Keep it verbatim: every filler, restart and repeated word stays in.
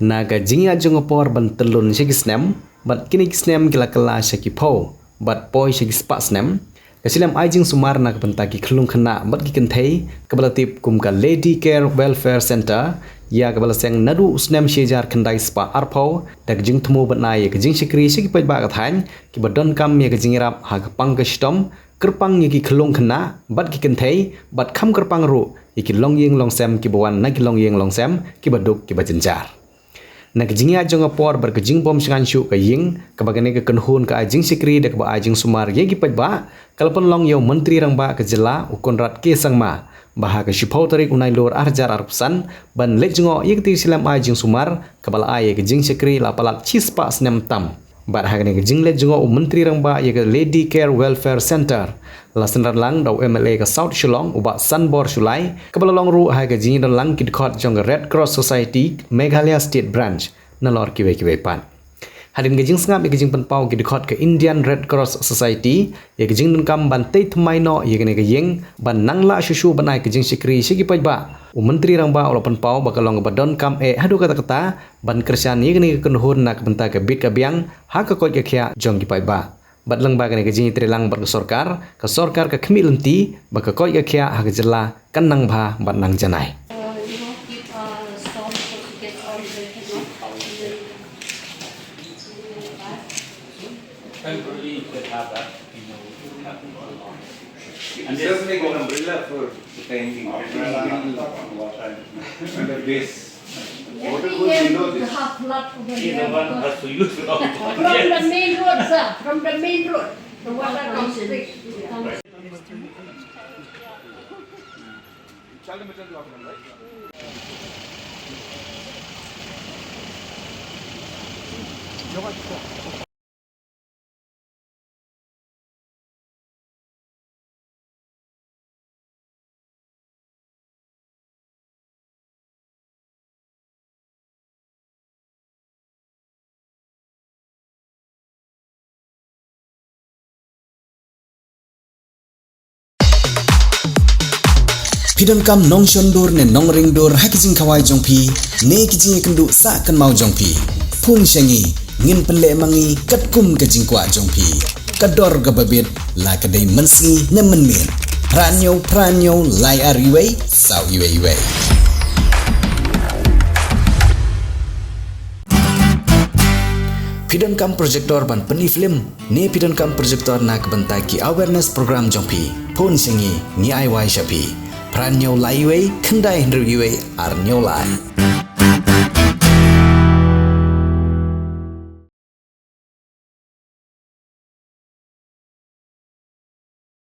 Na ka jingïaid jong ka por ban tyllun sha ki snem, bad kine ki snem ki la kylla sha ki phew, bad poi sha ki spah snem, ka shlem ai jingsumar na ka bynta ki khyllung khynnah bad ki kynthei, kaba la tip kum ka Lady Care Welfare Centre, ïa kaba la seng naduh u snem shi hajar khyndai spah arphew, da ka jingthmu ban ai ïa ka jingshakri sha ki paidbah ka thaiñ, kiba donkam ïa ka jingïarap ha ka pang ka shitom, kyrpang ïa ki khyllung khynnah, bad ki kynthei, bad kham kyrpang ruh, ïa ki longïing longsem kiba wan na ki longïing longsem, kiba duk kiba jynjar. Na ka jingïaid jong ka por bad ka jingbym shngaiñ shuh ka ïing, kaba kane ka kynhun ka ai jingshakri da kaba ai jingsumar ïa ki paidbah, ka la pynlong ïa u Myntri Rangbah ka jylla u Conrad K Sangma, ba ha ka shiphew tarik u Nailur ar hajar arphew san, ban leit jngoh ïa katei ka shlem ai jingsumar, kaba la ai ïa ka jingshakri la palat shispah snem tam. Bad ha kane ka jingleit jngoh u Myntri Rangbah ïa ka Lady Care Welfare Centre, la synran lang da u M L A ka South Shillong u Bah Sanbor Shullai, kaba la long ruh ha ka jingdon lang ki dkhot jong ka Red Cross Society Meghalaya State Branch, nalor kiwei kiwei pat. Hadien ka jingsngap ïa ka jingpynpaw ki dkhot ka Indian Red Cross Society ïa ka jingdonkam ban tei thymmai noh ïa kane ka ïing, ban nang lah shuh shuh ban ai ka jingshakri sha ki paidbah, u Myntri Rangbah u la pynpaw ba ka long kaba donkam eh haduh katta katta, ban kyrshan ïa kane ka kynhun na ka bynta ka bit ka biang ha ka koit ka khiah jong ki paidbah. Bad lyngba kane ka jingïatreilang bad ka sorkar, ka sorkar ka khmih lynti ba ka koit ka khiah ha ka jylla kan nang bha bad nang janai. Temporarily, you could have that, you know, you could have it for a long. And there's an umbrella for the time being. Under this. Every year you have flood over here. He's the one who has to use it all the time. From the main road, sir. From the main road, the water comes straight. Phi donkam nongshon dur ne nongring dur ha ki jingkhawai jong phi, ne ki jingïakynduh sah kynmaw jong phi. Phone sha ngi, ngin pynleh ma ngi katkum ka jingkwah jong phi. Ka dor kaba bit, la ka dei mynsngi ne mynmiet. Phra hynñiew, phra hynñiew, lai ar iwei, saw iwei iwei. Phi donkam projector ban pyni film, ne phi donkam projector na ka bynta ki awareness program jong phi. Phone sha ngi, ngi ai wai sha phi. Phra hynñiew lai iwei, khyndai hynriew iwei, ar hynñiew lai.